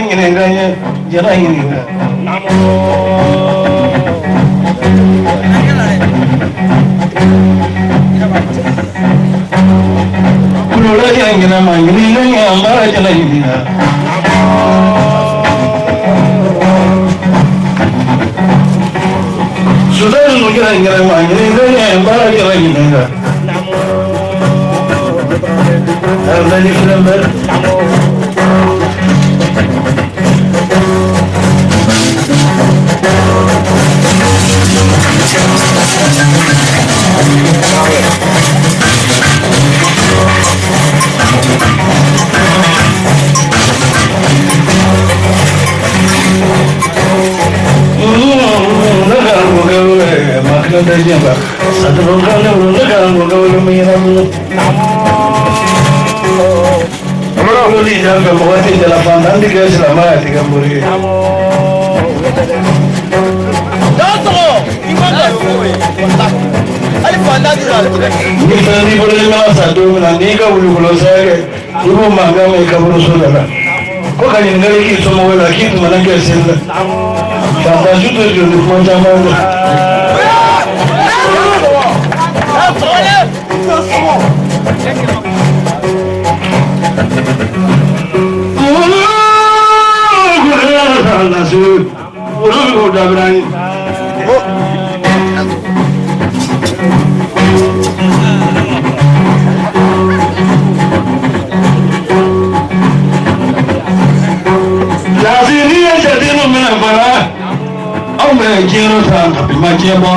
ɲininka n ye jɛnɛ ɲininka. Kulola jɛnɛ ɲininka ma ɲininka n ye an b'a jɛnɛ ɲininka. Sudan ninnu jɛnɛ ɲininka ma ɲininka n ye an b'a jɛnɛ ɲininka. Ɛrɛni filɛ bɛ. Ni fɛn b'i bolo ni mana sa don min na n'i ka wulukolo sɛgɛ i b'o mankan mɛn i kaburuso da la ko ka ɲininkali k'i somɔgɔw la k'i tun mana kɛ seli la fantan su tɛ jɔ ni kuma caman ye. N'i ye jate minɛ fana anw bɛ diɲɛ ta ka bi ma diɲɛ bɔ.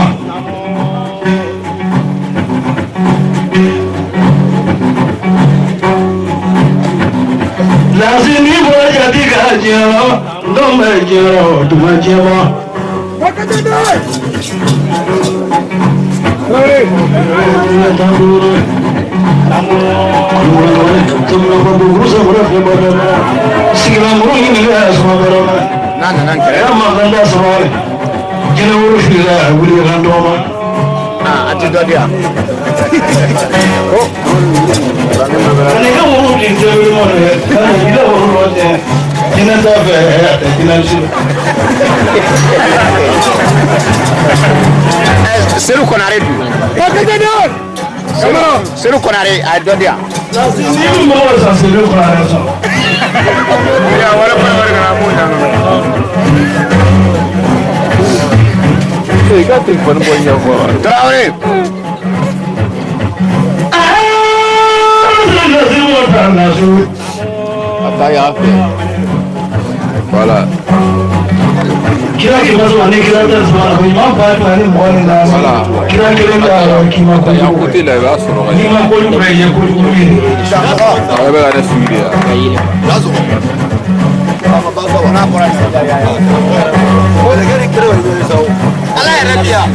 Lasi n'i bɔra jate ka diɲɛ rɔ dɔw bɛ diɲɛ rɔ duma diɲɛ bɔ. N'a nana n kɛrɛ. A ti dɔ di yan. Seru Konare dun. Seru Konare a ye dɔ di yan. Ya wala fana wari kana mun ɲa. I ka telefɔni bɔ ɲɛfɔ. Traoré. A taa yan fɛ. Voilà. Kira kɛmɛ saba ni kira tan saba a ɲuman ba fila ni mugan ni naani. Voilà. Kira kelen t'a la k'i ma A yan kojugu côté kɛ. la i b'a sɔrɔ ka N'i ɲɛ. ma kojugu kɛ i ye kojugu ye. A bɛ ka ne suivi de yan. Ala yɛrɛ di yan.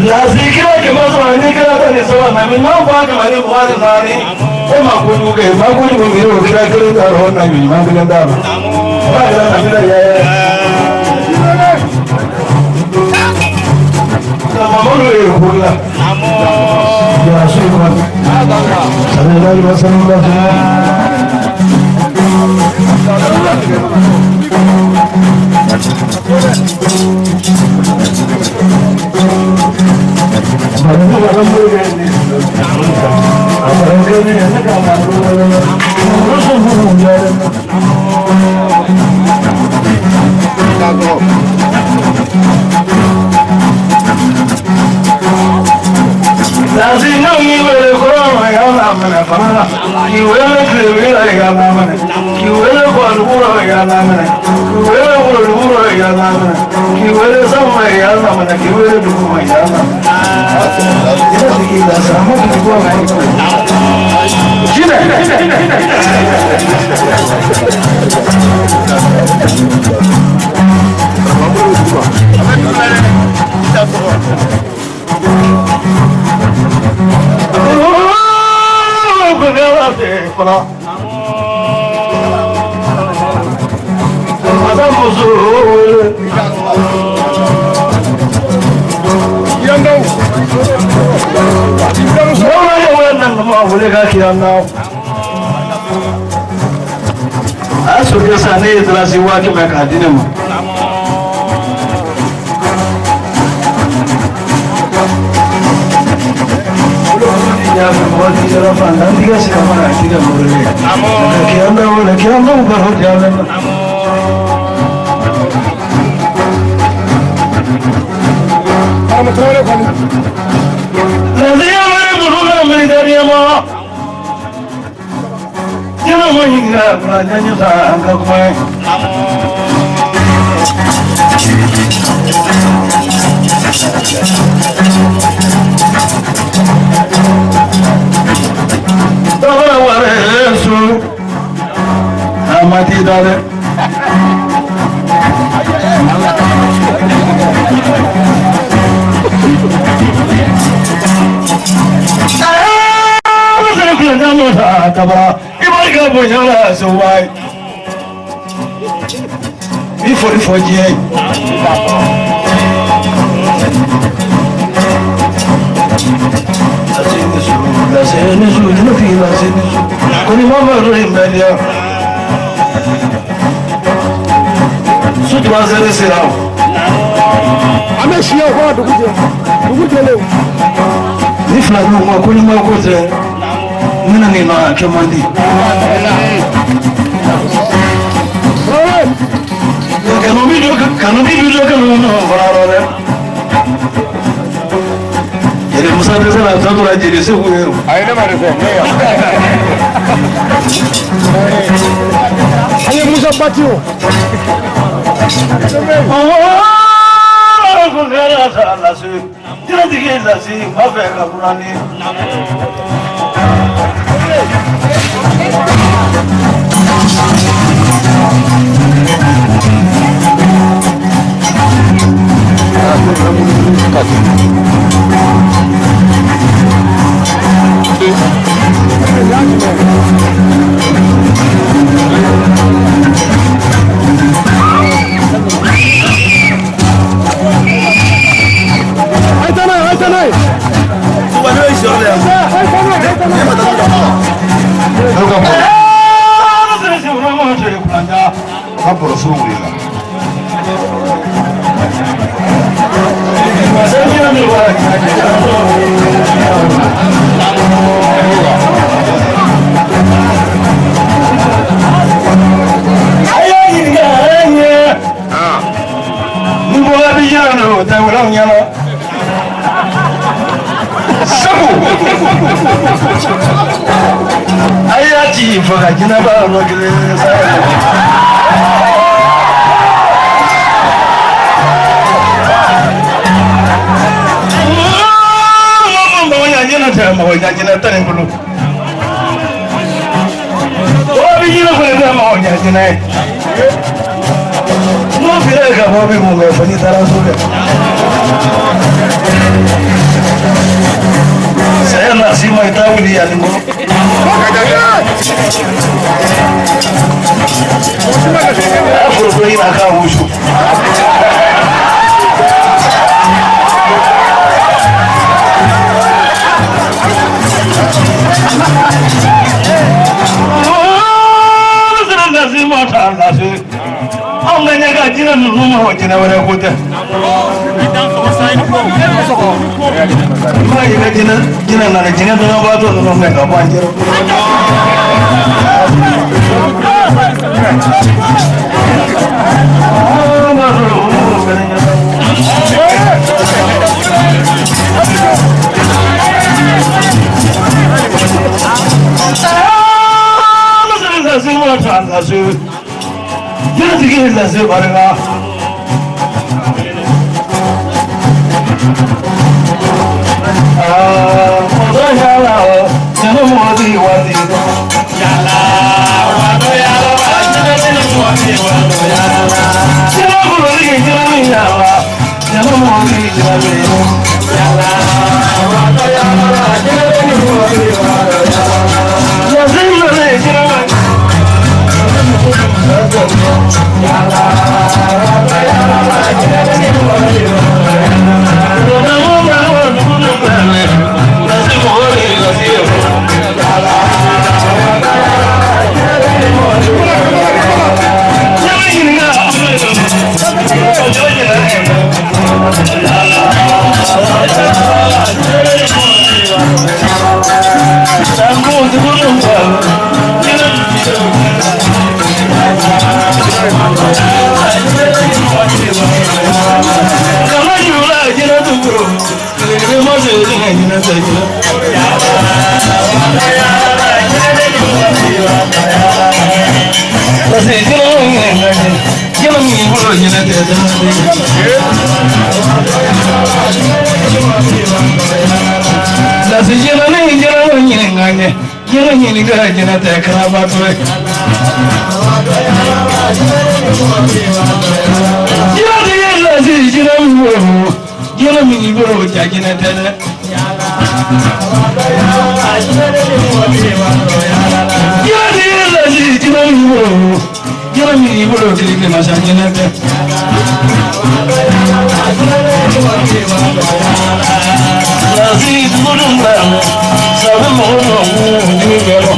Lasi kira kɛmɛ saba ni kira tan ni saba na ɲuman ba kɛmɛ ni mugan ni naani. E ma kojugu kɛ ma kojugu kɛ o kira kelen t'a la o na ɲuman kelen t'a la. O b'a yira na bɛna yɛlɛ. Mamadu ye ko la. Ya su kɔni. Sallallahu alaihi wasallam. Na wele ka kira na. A sokɛ sa ne ye dalasi 100,000 k'a di ne ma. Ni fila n'u ma ko ni ma ko tɛ n bɛna nin nɔ a kɛ man di. Kanu bi jɔ kanu bi jɔ kanu nɔ fara yɔrɔ dɛ. Yɛrɛ Musa dɛsɛ la a tɔ tora jeli segu ye. A ye ne ma dɛsɛ ne ya. An ye Musa bati o. Kana jula jinɛ dugukolo kelen ma se jinɛ jinɛ tɛ jinɛ. Parce que jinɛ jinɛ min bolo jinɛ tɛ jinɛ. Lasi jinɛ ni jinɛ ɲininka ɲɛ jinɛ ɲininka jinɛ tɛ karabatɔ ye. Jinɛ tigi lasi jinɛ min bolo jinɛ min bolo ja jinɛ tɛ dɛ. Jinɛ tigi lasi jinɛ min bolo jinɛ min bolo kiriki masa jinɛ tɛ. Lasi dugu bɛ sabu mɔgɔ mɔgɔ dimi bɛ lɔ.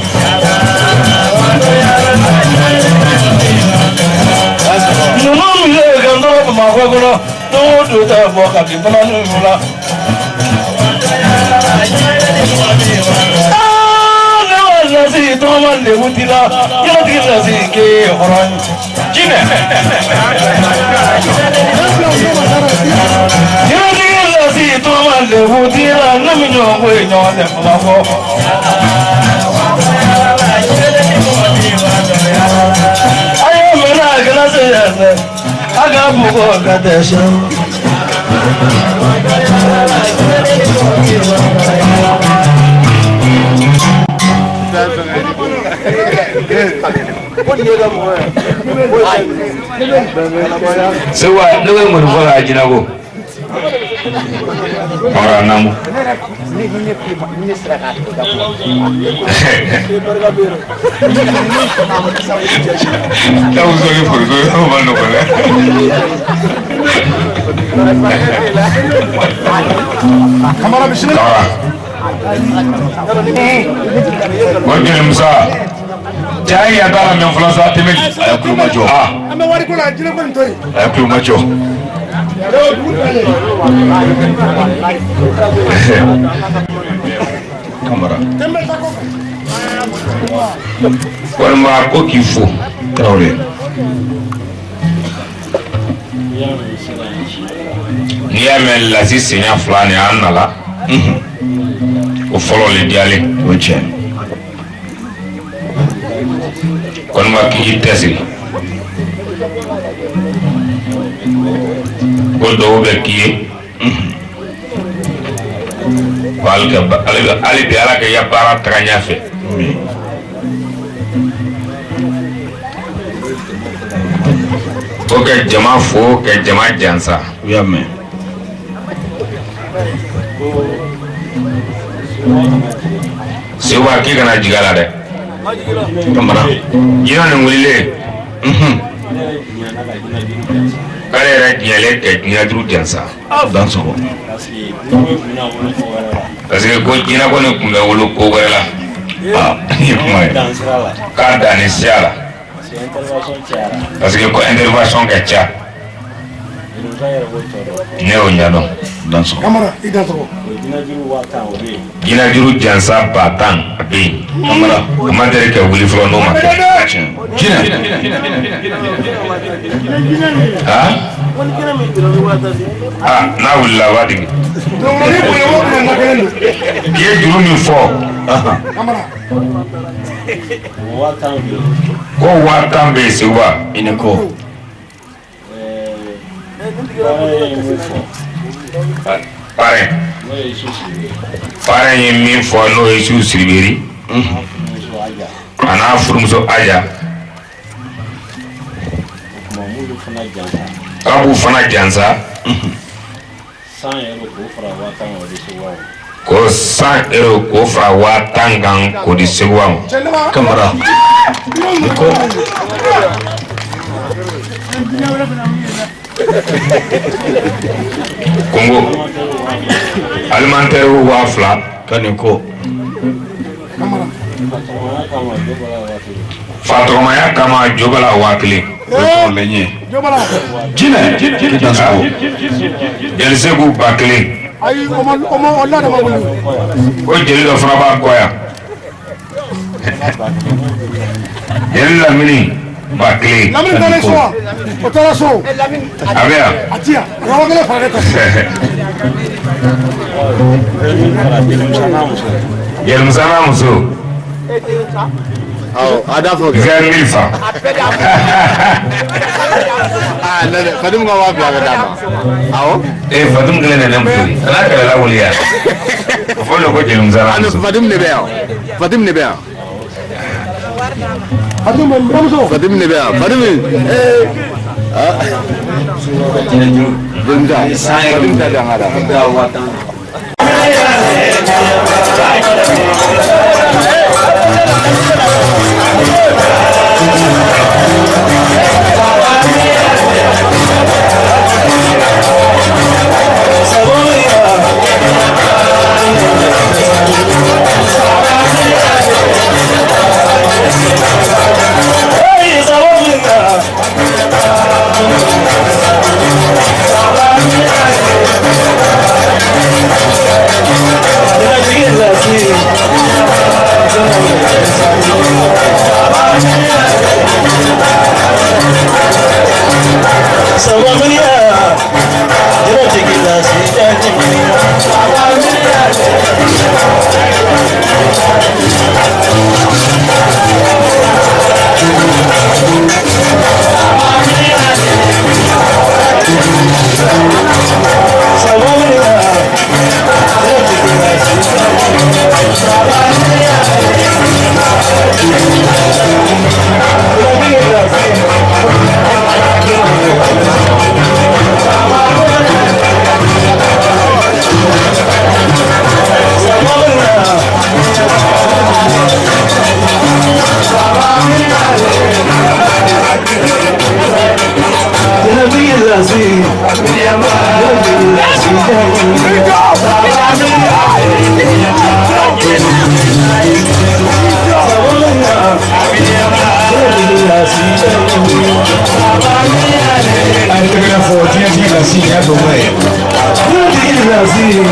Ninnu min ye ka nɔrɔ Bamakɔ kɔnɔ don o don t'a bɔ ka bin fana n'u la. Aa ne ma lasi tɔgɔma lebu t'i la yɔrɔtigi lasi k'e ye hɔrɔn ye. Jinɛ. Yɔrɔtigi lasi tɔgɔma lebu t'i la ne min ɲɔgɔn ko ye ɲɔgɔn tɛ Bamakɔ. A ye mɛnna a kɛra se yan dɛ a ka mɔgɔ ka dɛsɛ. Sewa ne bɛ ŋɔni fɔ k'a jira ko Kamara naamu. Taw sɔrɔ foroso o ma nɔgɔn dɛ. Kamara bisimila. Kamara. O jeli Musa. Cɛ ya t'a la mɛ fɔlɔ sa tɛmɛ. A ye kulo majɔ. Ah An bɛ wari ko la jinɛ ko nin to yen. a ye kulo majɔ. Kamara. Tɛmɛ ta kɔfɛ. Walima ko k'i fo. Tarawele. N'i y'a mɛn lasi senya fila ni an nana. O fɔlɔ le diyalen. O ye tiɲɛ. Kɔniba k'i tɛsiri. Ko dɔw bɛ k'i ye. Ko hali ka ba- hali bi hali bi Ala ka i ka baara taga ɲɛfɛ. Ko ka jama fo ka jama jansa. U y'a mɛn. Seba k'i kana jigin a la dɛ. Kamara. Jinɛ nin wulilen. K'ale yɛrɛ diɲɛlen ka jinɛ juru jansa. Dansɔgɔ. Parce que ko jinɛ ko nin tun bɛ wolo ko wɛrɛ la. Aa nin ye kuma ye. K'a danni siya la. Parce que ko intervention ka ca. Ne y'o ɲɛdɔn. Dansɔgɔ. Kamara i dansɔgɔ. Jinɛ juru jansa 10 000 a bɛ yen. Kamara. A ma deli ka wuli fɔlɔ n'o ma kɛ. Tiɲɛ. Jinɛ. Han? Ah n'a wulila a b'a digi. Dɔnkili bonya o bonya na kelen don. I ye juru min fɔ. Kamara. Ko 10 000 bɛ yen Seguba. I ni ko. Parrain. Parrain ye min fɔ n'o ye Su Siribiri. A n'a furumuso Aja. K'a b'u fana jansa. Ko 100 euro k'o fara 10 000 kan k'o di Seguba ma. Cɛ ne ma. Kamara. Ni ko. Kongo alimentaire 2000. Ka nin ko. Fatɔgɔmaya kama Jobala 1000. O ye kɔrɔlen ye. Jobala. Jinɛ. I dansɔgɔ. Jeli Segu 1000. Ayi o ma o ma o la de ma wuli. Ko jeli dɔ fana b'a kɔ yan. Jeli Lamini. 1,000. Lamini taara so wa? O taara so. A bɛ yan. A ti yan. A ka 5,000 fara ne kan. Yɛlɛmusa n'a muso. Awɔ, a da fɔ kɛ. 20 000 francs. Aa, ne Fatimu ka 2,000 bɛ d'a ma. Awɔ. Ee, Fatimu kelen de ne muso ye. A n'a kɛlɛla wuli yan. O fɔ de ko jelimusa n'a Ani muso. Fatimu de bɛ yan. Fatimu de bɛ yan. Fatimu buramuso. Fatimu de bɛ yan. Fatimu. Ee. Ah. Jelimusa. Fatimu ta di an ka d'a ma. A ye tɛgɛrɛ fɔ diɲɛ tigi lasi nin y'a dɔn ye. Diɲɛ tigi lasi nin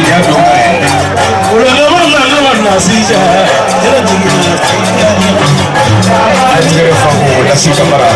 y'a dɔn ye. A ye tɛgɛrɛ fɔ ko lasi Kamara.